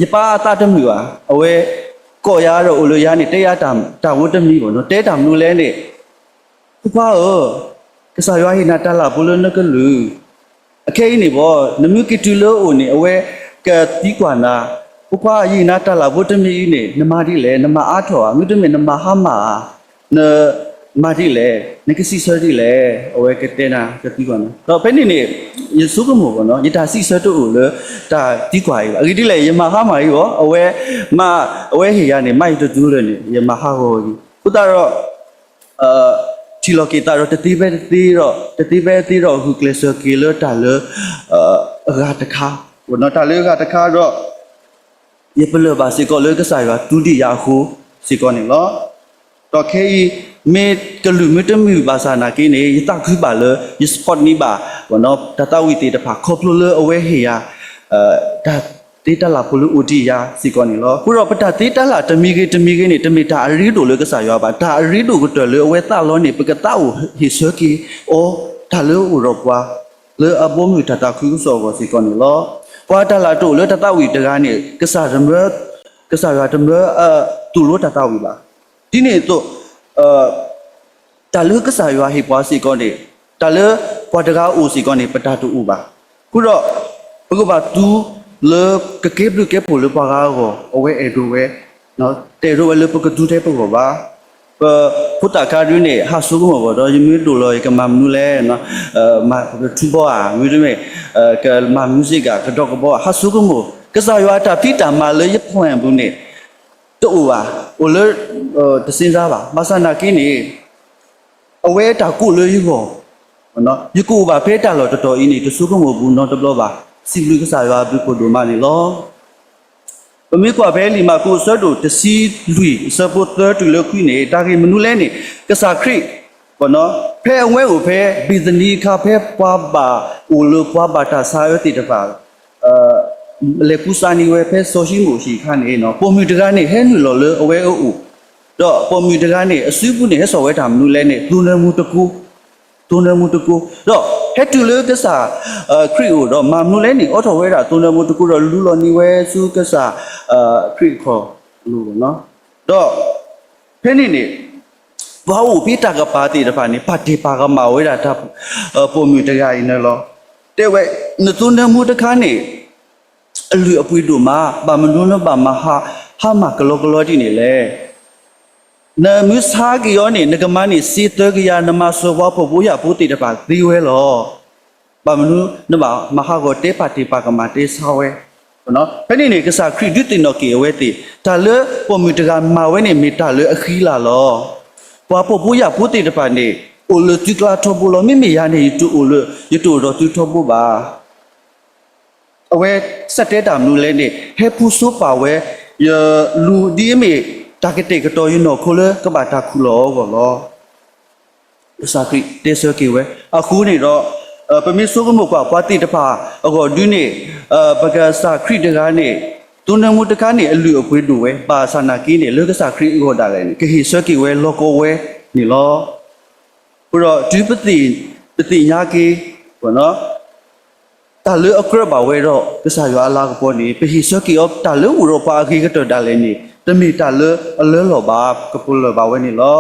ယပၢ်အသးတမုာ်ဘၣ်, အဝဲ ကိးယၤဒီးအိၣ်လၢယၤန့ၣ် တဲယၤတၢ်ဂ့ၢ်တမံၤဘၣ်နီၤ, တဲတၢ်မနုၤလဲၣ်န့ၣ် ဖိခွါဧၢ, ကစၢ်ယွၤဟ့ၣ်နၤတၢ်လၢ်ဖိလၢနကလုၢ်, အခဲအံၤန့ၣ်ဘၣ် နမ့ၢ်က့ၤတုၤလၢအအိၣ်န့ၣ် အဝဲကသံကွၢ်နၤ, ဖိခွါ ယဟ့ၣ်နၤတၢ်လၢ်ဖိတမံၤအံၤန့ၣ် နမၤဒ်လဲၣ်, နမၤအါထီၣ်ဧါ, မ့တမ့ၢ်နမၤဟါမၢ်ဧါ, နမၤဒ်လဲၣ်, နကစံးဆၢဒ်လဲၣ်, အဝဲကတဲနၤ ကသံကွၢ်နၤ, ဒီးဖဲန့ၣ်န့ၣ် ယဆိကမိၣ်ဘၣ်နီၤ, ယတၢ်စံးဆၢတအိၣ်လၢတၢ်သံကွၢ်အံၤဘၣ်. အဂ့ၢ်ဒ်လဲၣ် ယမၤဟါမၢ်အံၤဘၣ်, အဝဲမၤ, အဝဲဟ့ၣ်ယၤန့ၣ် မၤယတတုၤလၢၤန့ၣ် ယမၤဟးဂီၤအံၤ, အဃိသတးဒီး ထံၣ်လီၤက့ၤသးဒီး တသ့ဖဲတသ့ဒီး တသ့ဖဲတသ့ဒီး ဂုာ်ကျဲးစၢးက့ၤလၢတၢ်လၢ အဂၤတခါ, တၢ်လၢအဂၤတခါဒီး ယပလၢၢ်ဘၣ်စ့ၢ်ကီးလၢကစၢ်ယွၤတူၢ်ဒံးယၤအဃိစ့ၢ်ကီးန့ၣ်လီၤ. ဒီးခဲအံၤ မ့ၢ်ကလုၢ်မ့ၢ်တမုာ်ဘၣ်ဆၣ်နာ်က့န့ၣ် ယသးခုဘၣ်လၢ ယ support န့ၢ်ဘၣ် တၢ်သးဝံၣ်သ့ၣ်တဖၣ် ခီဖျိလၢအဝဲဟ့ၣ်ယၤ တၢ်သ့တၢ်လၢ်ဖိလၢအိၣ်ဒံးယၤစ့ၢ်ကီးန့ၣ်လီၤ. အဃိဒီးပတၢ်သ့တၢ်လၢ်တမံၤဂ့ၤတမံၤဂ့ၤန့ၣ် တမ့ၢ်တၢ်အရ့ဒိၣ်လၢကစၢ်ယွၤဘၣ်. တၢ်အရ့ဒိၣ်ကတၢၢ်လၢအဝဲသးလီန့ၣ် ပကသးအိၣ်ဟ့ၣ်ဆၢက့ၤအီၤ တၢ်လၢအအိၣ်ဒီးပှၤ လၢအဘီမုၢ်တၢ်သးခုကစီၣ်အဂီၢ်စ့ၢ်ကီးန့ၣ်လီၤ. ပှၤတၢ်လၢ်တအိၣ်လၢတၢ်သးဝံၣ်တဂၤန့ၣ် ကစၢ်တမၢ, ကစၢ်ယွၤတမၢ သိၣ်လိတၢ်သးဝံၣ်ဘၣ်. ဒ်န့ၣ်အသိး တၢ်လၢကစၢ်ယွၤဟ့ၣ်ပှၤစ့ၢ်ကီးန့ၣ် တၢ်လၢပှၤတဂၤအိၣ်စ့ၢ်ကီးန့ၣ် ပတၢ်တအိၣ်ဘၣ်. အဃိဒီး ပကဘၣ်သူလၢကကဲဘျုးကဲဖှိၣ်လၢပှၤဂၤအဂီၢ် အဝဲအဲၣ်ဒိးဝဲ, တအဲၣ်ဒိးဝဲလၢပကသူထဲပဂီၢ်ဘၣ်. ပဖိသၣ်ခါဒုန့ၣ် ဟးဆိကမိၣ်ဘၣ်ဒီး ယမ့ၢ်ဒိၣ်လီၤ ယကမၤမနုၤလဲၣ်, မၤကထူဘီဧါ, မ့တမ့ၢ် ကမၤ music ဧါ, ကဒီးကဘီဧါ, ဟးဆိကမိၣ်, ကစၢ်ယွၤအတၢ်ဖံးတၢ်မၤလၢယ plan ပူၤန့ၣ် တအိၣ်ဘၣ်, အိၣ်လၢ တစ့စါဘၣ်. ဘၣ်ဆၣ်နာ်က့န့ၣ် အဝဲတၢ်ကိးလၢယဂီၢ်, ယကအိၣ်ဘၣ်ဖဲတၢ်လီၢ်တတီၤအံၤန့ၣ် တဆိကမိၣ်ဘူးနီတဘျီဘၣ်. စံးဘျုးကစၢ်ယွၤအဘျုးဖးဒိၣ်မးန့ၣ်လီၤ. ပမ့ၢ်ကွၢ်ဖဲလံာ်မၢကူးအဆၢဒိၣ်တဆံလွံၢ် အဆၢဖိသၢတုၤလၢခွံန့ၣ် တၢ်ဂ့ၢ်မနုၤလဲၣ်န့ၣ် ကစၢ်ခရံာ် ဖဲအဝဲအိၣ်ဖဲဘ့းသနံအခါ ဖဲပှၤဘၣ်အိၣ်လၢပှၤဘၣ်တၢ်ဆါအၢသ့ၣ်တဖၣ် လဲၤကူစါန့ၢ်ဝဲဖဲစီၤၡံမိၣ်အဟံၣ်အခါန့ၣ် ပိာ်မုၣ်တဂၤန့ၣ် ဟဲနုာ်လီၤလၢအဝဲအအိၣ်, ဒီးပိာ်မုၣ်တဂၤန့ၣ် အစုပူၤန့ၣ် ဟဲစိာ်ဝဲတၢ်မနုၤလဲၣ်န့ၣ် သိနၢမူတကိ, သိနၢမူတကိ, ဒီးဟဲတုၤလၢကစၢ်ခရံာ်အအိၣ်ဒီး မၤမနုၤလဲၣ်န့ၣ် အိးထီၣ်ဝဲဒၣ်သိနၢမူတကိဒီး လူလီၤန့ၢ်ဝဲဆူကစၢ်ခရံာ်အခီၣ်လိၤလီၤ. ဒီးဖဲန့ၣ်န့ၣ် ပှၤအိၣ်ဖဲတၢ်ကပၤသ့ၣ်တဖၣ်န့ၣ် ပာ်တ့ၢ်ပာ်ကမၣ်ဝဲဒၣ်တၢ် ပိာ်မုၣ်တဂၤအံၤန့ၣ်လီၤ. တဲဝဲ, နသိနၢမူတခါန့ၣ် အလုၢ်အပှ့ၤဒိၣ်မး, ဘၣ်မနုၤနဘၣ်မၤဟါ, ဟါမၢ်ကလီကလီဒ်န့ၣ်လဲၣ်. နမ့ၢ်ဆါက့ၤအီၤန့ၣ် နကမၤန့ၢ်စ့သၢကယၤ, နမၤစၢၤပှၤဖှီၣ်ဖိယာ်ဖိသ့ၣ်တဖၣ်သ့ဝဲလီၤ. ဘၣ်မနုၤနဘၣ်မၤဟးဂီၤ တဲပာ်တ့ၢ်ပာ်ကမၣ်တဲဆါဝဲ. ဖဲန့ၣ်န့ၣ် ကစၢ်ခရံာ်ဒုးသ့ၣ်နီၣ်က့ၤအဝဲသ့ၣ် တၢ်လၢပိာ်မုၣ်တဂၤမၤဝဲန့ၣ် မ့ၢ်တၢ်လၢအဃံလၤလီၤ. ပှၤဖှီၣ်ဖိယာ်ဖိသ့ၣ်တဖၣ်န့ၣ် အိၣ်လၢသုကျါထီဘိလီၤ. မ့မ့ၢ်ယၤန့ၣ် ယတအိၣ်လၢ ယတအိၣ်ဒီးသုထီဘိဘၣ်. အဝဲစံးတဲတၢ်မနုၤလဲၣ်န့ၣ် ဟဲဖူဆိပာ်ဝဲ ယလူၤဒ်အမ့ၢ်တၢ်ကတဲာ်ကတီၤယနီၢ်ခိလၢကဘၣ်တၢ်ခူၣ်လီၤအဂီၢ်လီၤ. ကစၢ်ခရံာ်တဲဆၢက့ၤဝဲ. အဃိန့ၣ်ဒီး ပမ့ၢ်ဆိကမိၣ်ကွၢ်ပှၤသ့ၣ်တဖၣ်အဂီၢ်ဒုန့ၣ် ပကစၢ်ခရံာ်တဂၤန့ၣ် သိနၢမူတခါန့ၣ် အလုၢ်အပှ့ၤဒိၣ်ဝဲ ဘၣ်ဆၣ်နာ်က့န့ၣ် လၢကစၢ်ခရံာ်အဂီၢ်ဒၣ်လဲာ်န့ၣ် ကဟ့ၣ်ဆၢက့ၤဝဲလီၢ်ကဝီၤဝဲန့ၣ်လီၤ. အဃိဒီးတုၤပသ့ၣ်ညါက့ၤ တၢ်လၢအကြၢးဘၣ်ဝဲဒီး ကစၢ်ယွၤအလၤကပီၤန့ၣ် ပဟ့ၣ်ဆၢက့ၤအီၤ တၢ်လၢအိၣ်ဒီးပှၤအဂ့ၤကတၢၢ်ဒၣ်လဲာ်န့ၣ် တမ့ၢ်တၢ်လၢအလၢလီၤဘၣ်. ကပလၢၢ်ဘၣ်ဝဲန့ၣ်လီၤ.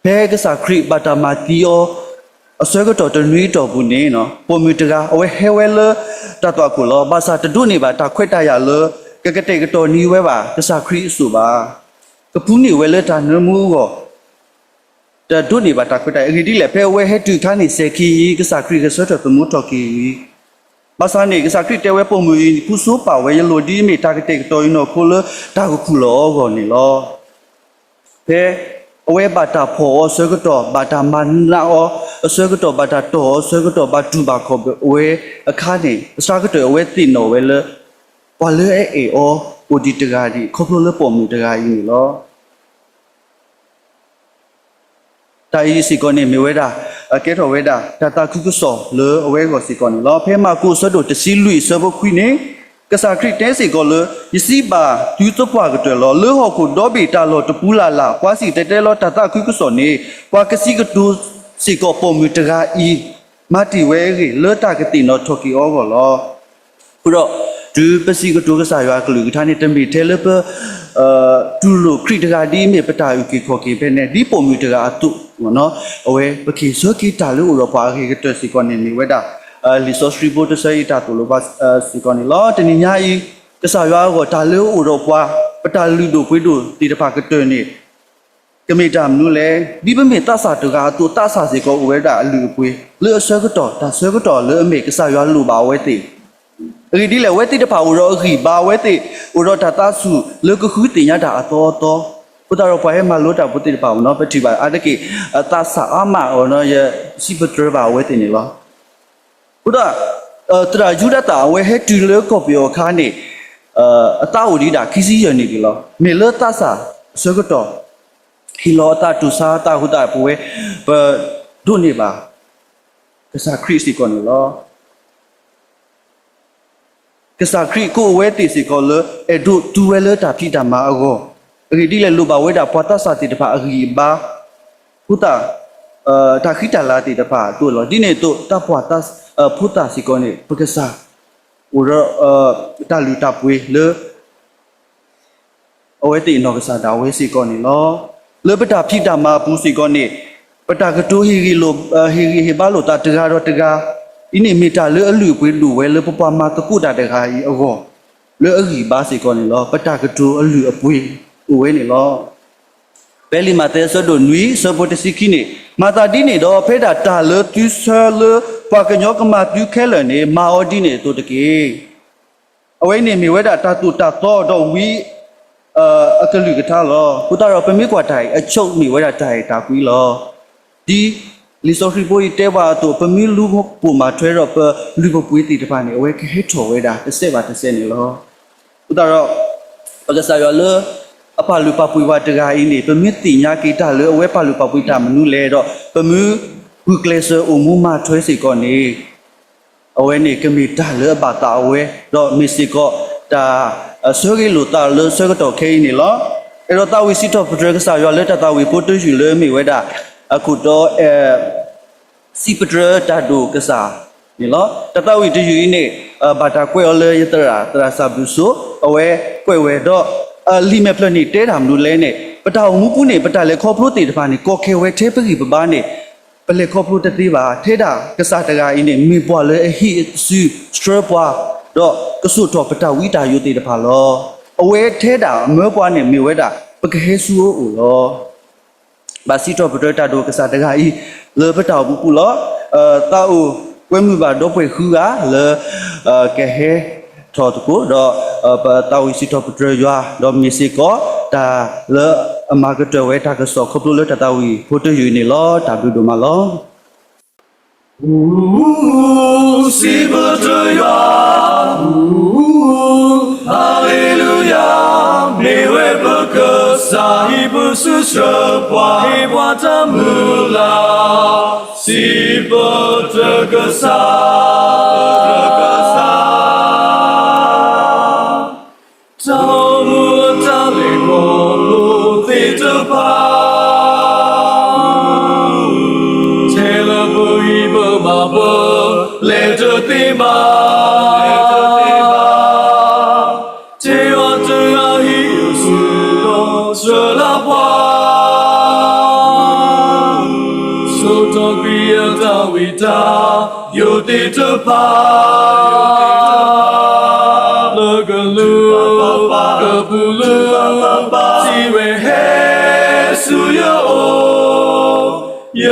ဖဲကစၢ်ခရံာ်ဘၣ်တၢ်မၤသံအီၤ အဆၢကတီၢ်တနွံအတီၢ်ပူၤန့ၣ်, ပိာ်မုၣ်တဂၤ အဝဲဟဲဝဲလၢတၢ်သွၣ်ခိၣ်လီၤ. ဘၣ်ဆၣ်တဒိးန့ၢ်ဘၣ်တၢ်ခွဲးတၢ်ယာ်လၢ ကကတဲာ်ကတီၤန့ၢ်ဝဲဘၣ် ကစၢ်ခရံာ်အစိၣ်ဘၣ်. ကဖုန့ၢ်ဝဲလၢတၢ်နၢမူအဂီၢ် တဒိးန့ၢ်ဘၣ်တၢ်ခွဲးတၢ်ယာ်. အဂ့ၢ်ဒ်လဲၣ်, ဖဲအဝဲဟဲတုၤအခါန့ၣ် စဲၤခံအံၤ ကစၢ်ခရံာ်ကဆၢထၢၣ်သမူထီၣ်က့ၤအံၤ, ဘၣ်ဆၣ်န့ၣ် ကစၢ်ခရံာ်တဲဝဲပိာ်မုၣ်အံၤ ဖုဆိပာ်ဝဲယလိၣ်ဒ်အမ့ၢ်တၢ်ကတဲာ်ကတီၤအံၤနီၢ်ခိလၢတၢ်ကခူၣ်လီၤအီၤအဂီၢ်န့ၣ်လီၤ. ဖဲအဝဲဘၣ်တၢ်ဖီၣ်အီၤအဆၢကတီၢ်, ဘၣ်တၢ်မၤနးအီၤအဆၢကတီၢ်, ဘၣ်တၢ်တီၢ်အီၤအဆၢကတီၢ်, ဘၣ်တူၢ်ဘၣ်ခီၣ်ဘၣ်ဝဲအခါန့ၣ်, အဆၢကတီၢ်အဝဲသ့ၣ်နီၣ်ဝဲလၢ ပှၤလၢအအဲၣ်အီၤအိၣ်ဒံးတဂၤဒံး ခီဖျိလၢပိာ်မုၣ်တဂၤအံၤန့ၣ်လီၤ. တၢ်အံၤစ့ၢ်ကီးန့ၣ်မ့ၢ်ဝဲဒၣ် ကဲထီၣ်ဝဲဒၣ် တၢ်သးခုကစီၣ်လၢအဝဲအဂီၢ်စ့ၢ်ကီးန့ၣ်လီၤ. ဖဲမၢ်ကူးအဆၢဒိၣ်တဆံလွံၢ်အဆၢဖိခွံန့ၣ်, ကစၢ်ခရံာ်တဲစ့ၢ်ကီးလၢ ယစံးဘၣ်သုသပှၢ်ကတၢၢ်လီၤ. လၢဟီၣ်ခိၣ်ဒီဘ့ၣ်တၢ်လီၢ်တပူၤလၢ်လၢ် ပှၤစံၣ်တဲၤတဲလီၤတၢ်သးခုကစီၣ်န့ၣ် ပှၤကစံးကတိၤစ့ၢ်ကီးပိာ်မုၣ်တဂၤအံၤ မၤတ့ၢ်ဝဲအဂ့ၢ် လၢတၢ်ကသ့ၣ်နီၣ်ထီၣ်က့ၤအီၤအဂီၢ်လီၤ. အဃိဒီး တုၤပစံးကတိၤကစၢ်ယွၤအကလုၢ်ကထါန့ၣ် တမ့ၢ်ထဲလၢပ တူၢ်လိာ်ခရံာ်တဂၤဒ်အမ့ၢ်ပတၢ်အုၣ်က့ၤခီၣ်က့ၤဖဲန့ၣ် ဒ်ပိာ်မုၣ်တဂၤအသိး, အဝဲပက့ၤဆၢက့ၤတၢ်လၢအိၣ်ဒီးပှၤအဂ့ၤကတၢၢ်စ့ၢ်ကီးန့ၣ် မ့ၢ်ဝဲဒၣ် လံာ်စီဆှံဖိတဆၢအံၤတၢ်သိၣ်လိပှၤစ့ၢ်ကီးန့ၣ်လီၤ. တနံၤညါအံၤ ကစၢ်ယွၤအဂီၢ် တၢ်လၢအအိၣ်ဒီးပှၤ ပတၢ်လုၢ်ဒိၣ်ပှ့ၤဒိၣ်သ့ၣ်တဖၣ်ကတၢၢ်န့ၣ် ကမ့ၢ်တၢ်မနုၤလဲၣ်. ဒ်ပမ့ၢ်သးစၢ်တဂၤအသိး သးစၢ်စ့ၢ်ကီးအိၣ်ဝဲဒၣ်အလုၢ်အပှ့ၤ လၢအဆၢကတီၢ် တၢ်ဆၢကတီၢ်လၢအမ့ၢ်ကစၢ်ယွၤလိၣ်ဘၣ်အဝဲသ့ၣ် အဂ့ၢ်ဒ်လဲၣ် အဝဲသ့ၣ်တဖၣ်အိၣ်ဒီးအဂံၢ်ဘါ အဝဲသ့ၣ် အိၣ်ဒီးတၢ်သးဆူၣ်လၢကဃုသ့ၣ်ညါတၢ်အသီအသီ, အဃိသတးဒီးပှၤဟဲမၤလိတၢ်ဖိသ့ၣ်တဖၣ်အံၤနီၤ ပထံၣ်ဘၣ်အါတက့ၢ် သးစၢ်အါမးအီၤနီၤ ယစံးပတြၢၤဘၣ်အဝဲသ့ၣ်န့ၣ်လီၤ. အဃိသတး သရၣ်ယူဒၤသၣ်အဝဲဟဲတုၤလၢကီၢ်ပယီၤအခါန့ၣ် အသးအိၣ်ဒံးဒၣ်ခံဆံယဲၢ်နံၣ်ဒံးလီၤ. မ့ၢ်လၢသးစၢ်အဆၢကတီၢ် ဟ့ၣ်လီၤအသးတူၢ်ဆါအသးအဃိသတး ပဝဲ ပဒိးန့ၢ်ဘၣ် ကစၢ်ခရံာ်စ့ၢ်ကီးန့ၣ်လီၤ. ကစၢ်ခရံာ်ကိးအဝဲသ့ၣ်စ့ၢ်ကီးလၢ အဲၣ်ဒိးသူဝဲလၢတၢ်ဖံးတၢ်မၤအဂီၢ်, အဂ့ၢ်ဒ်လဲၣ် လိၣ်ဘၣ်ဝဲဒၣ်ပှၤသးစၢ်သ့ၣ်တဖၣ်အဂံၢ်အဘါ ဖိသၣ် တၢ်ဃံတၢ်လၤသ့ၣ်တဖၣ်အသိးလီၤ. ဒ်န့ၣ်အသိး တၢ်ပှၢ်သးဖိသၣ်စ့ၢ်ကီးန့ၣ် ပကစၢ် အိၣ်ဒီး တၢ်လုၢ်တၢ်ပှ့ၤလၢ အဝဲသ့ၣ်အနီၢ်ကစၢ်ဒၣ်ဝဲစ့ၢ်ကီးန့ၣ်လီၤ. လၢပတၢ်ဖံးတၢ်မၤအပူၤစ့ၢ်ကီးန့ၣ် ပတၢ်ကတိၤဟ့ၣ်ဂံၢ်လိာ် ဟ့ၣ်ဂံၢ်ဟ့ၣ်ဘါလိာ်သးတဂၤဒီးတဂၤ အံၤန့ၣ်မ့ၢ်တၢ်လၢအလုၢ်အပှ့ၤဒိၣ်ဝဲလၢပပှၤမၤသကိးတၢ်တဂၤအံၤအဂီၢ် လၢအဂံၢ်ဘါစ့ၢ်ကီးန့ၣ်လီၤ. ပတၢ်ကတိၤအလုၢ်အပှ့ၤအိၣ်ဝဲန့ၣ်လီၤ. ဖဲလံာ်မးသဲအဆၢဒိၣ်နွံအဆၢဖိတဆံခံန့ၣ် မၤသးဒ်န့ၣ်ဒီး ဖဲဒၣ်တၢ်လၢသုဆၢလၢပှၤကညီကမၤသုခဲလၢာ်န့ၣ် မၤအီၤဒ်န့ၣ်အသိးတက့ၢ်. အဝဲအံၤန့ၣ်မ့ၢ်ဝဲဒၣ်တၢ်သိၣ်တၢ်သီဒီးဝံ အကလုၢ်ကထါလီၤ. အဃိသတးဒီးပမ့ၢ်ကွၢ်တၢ်အံၤ အဆိကမိၣ်ဝဲဒၣ်တၢ်အဲၣ်တၢ်ကွံလီၤ. ဒ်လံာ်စီဆှံဖိအံၤတဲဘၣ်အသိး ပမ့ၢ်လူၤပိာ်မၤထွဲဒီးပလုၢ်ပပှ့ၤသ့ၣ်တဖၣ်န့ၣ် အဝဲကဟဲထီၣ်ဝဲဒၣ်တစဲးဘၣ်တစဲးန့ၣ်လီၤ. အဃိသတးဒီး ပကစၢ်ယွၤလၢ အပာ်လုၢ်ပာ်ပှ့ၤပှၤတဂၤအံၤန့ၣ် ပမ့ၢ်သ့ၣ်ညါက့ၤတၢ်လၢအဝဲပာ်လုၢ်ပာ်ပှ့ၤတၢ်မနုၤလဲၣ်ဒီး ပမ့ၢ်ဂုာ်ကျဲးစၢးအိၣ်မူမၤထွဲစ့ၢ်ကီးန့ၣ် အဝဲန့ၣ်ကမ့ၢ်တၢ်လၢအဘၣ်သးအဝဲ ဒီးမ့ၢ်စ့ၢ်ကီးတၢ်ဆၢဂ့ၤလိာ်သးလၢဆၢကတီၢ်ခဲအံၤန့ၣ်လီၤ. အဲၣ်ဒိးသးဝံၣ်စံးထီၣ်ပတြၢၤကစၢ်ယွၤလၢတၢ်သးဝံၣ်ဖိတယုၢ်လၢအမ့ၢ်ဝဲဒၣ် အခိၣ်တီ စံးပတြၢၤတၢ်ဒိၣ်ကစၢ်န့ၣ်လီၤ. တၢ်သးဝံၣ်တယုၢ်အံၤန့ၣ် ဘၣ်တၢ်ကွဲးအီၤလၢယသရၣ် သရၣ်စၢ်ဘျုးစိ အဝဲကွဲးဝဲဒီး လံာ်မဲာ်ဖျၢၣ်န့ၣ်တဲတၢ်မနုၤလဲၣ်န့ၣ် ပတၢ်အိၣ်မူပူၤန့ၣ် ပတၢ်လဲၤခီဖျိသ့ၣ်တဖၣ်န့ၣ် ကီခဲဝဲထဲပဂံၢ်ပဘါန့ၣ် ပလဲၤခီဖျိတသ့ဘၣ်. ထဲဒၣ်ကစၢ်တဂၤအံၤန့ၣ် မ့ၢ်ပှၤလၢအဟံးစုဆှၢပှၤ ဒီးကစိာ်ထီၣ်ပတၢ်ဝံတၢ်ယိးသ့ၣ်တဖၣ်လီၤ. အဝဲထဲဒၣ်မၢပှၤန့ၣ်မ့ၢ်ဝဲဒၣ် ပကဟဲဆူအအိၣ်လီၤ. ဘၣ်စံးထီၣ်ပတြၢၤတၢ်ဒိၣ်ကစၢ်တဂၤအံၤ လၢပတၢ်အိၣ်မူပူၤလီၤ. သးအိၣ်ကွဲမုာ်ဘၣ်ဒီပုၢ်ဝဲၢ်ဃုဂၤလၢ ကဟဲထီၣ်သကိးဒီး ပသးဝံၣ်စံးထီၣ်ပတြၢၤယွၤ ဒီးမ့ၢ်စ့ၢ်ကီး တၢ်လၢအမၤကတၢၢ်ဝဲတၢ်ကစီၣ်ခီဖျိလၢတၢ်သးဝံၣ်ဖိတယုၢ်န့ၣ်လီၤ. တၢ်ဘျုးဒိၣ်မးလီၤ. စံးပတြၢၤယွၤ, Hallelujah, မ့ၢ်ဝဲပကစၢ်ဟံးပစုဆှၢပှၤ ဟ့ၣ်ပှၤတၢ်မုၢ်လၢ်, စံးပတြၢၤကစၢ်, ပတြၢၤကစၢ် တၢ်အိၣ်မူအတၢ်လဲၤခီဖျိသ့ၣ်တဖၣ်, ထဲလၢပဂံၢ်ပဘါပလဲၤတသ့ဘၣ်, ထဲယွၤတဂၤဟံးစုဒီးဆှၢလၢပှၤ ယိၤသ့ၣ်တဖၣ် လၢကလူးကပူၤလၢ စံးဝဲဟဲဆူယအိၣ်, ယ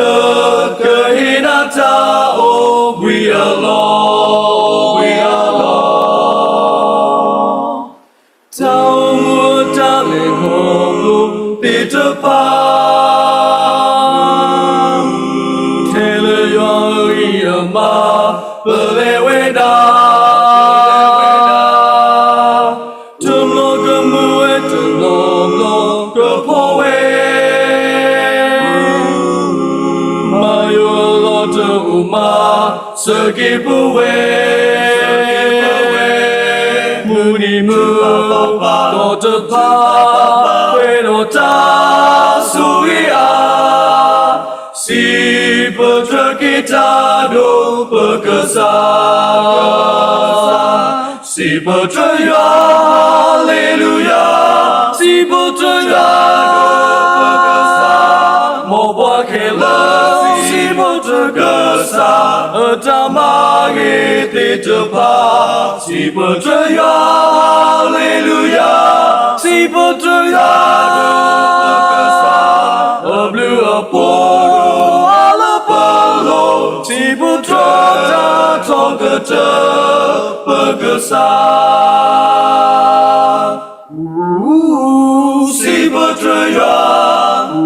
ကဟ့ၣ်နၤတၢ်အိၣ်ဘှံးအလီၢ်, ဘှံးအလီၢ်. တၢ်အိၣ်မူအတၢ်လဲၤခီဖျိသ့ၣ်တဖၣ်, ထဲလၢယွၤအဂံၢ်အဘါ ပလဲၤဝဲဒၣ်, တဘျီကမုာ်ဝဲ တဘျီဘျီကဖှီၣ်ဝဲ, မၤယိၤအလီၢ်တအိၣ်မး စက့ၤပဝဲ, မုၢ်နံၤမုၢ်သီတဖၣ် ပှဲၤဒီးတၢ်ဆိၣ်ဂ့ၤအါ, စံးပတြၢၤက့ၤတၢ်ဒိၣ်ပကစၢ်, စံးပတြၢၤယွၤ, ဟၤလ့လူယၤ, စံးပတြၢၤယွၤဒိၣ်ပကစၢ်, မ်ပှၤခဲလၢာ် စံးပတြၢၤကစၢ်, အတၢ်မၤဂ့ၤသ့ၣ်တဖၣ် စံးပတြၢၤယွၤ, ဟၤလ့လူယၤ, စံးပတြၢၤယွၤဒိၣ်ပကစၢ်, အဘျုးအဖှိၣ်ဒိၣ်အါလၢပလိၤ, စံးပတြၢၤတၢ်ထီကတၢၢ်ပကစၢ်. စံးပတြၢၤယွၤ,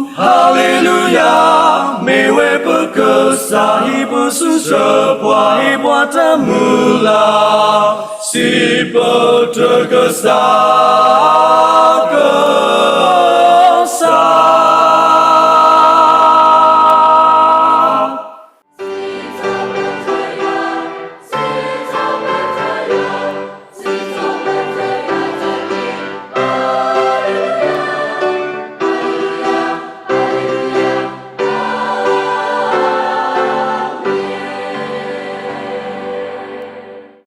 ဟၤလ့လူယၤ, မ့ၢ်ဝဲပကစၢ် ဟံးပစုစၢၤပှၤ ဟ့ၣ်ပှၤတၢ်မုၢ်လၢ်, စံးပတြၢၤကစၢ်.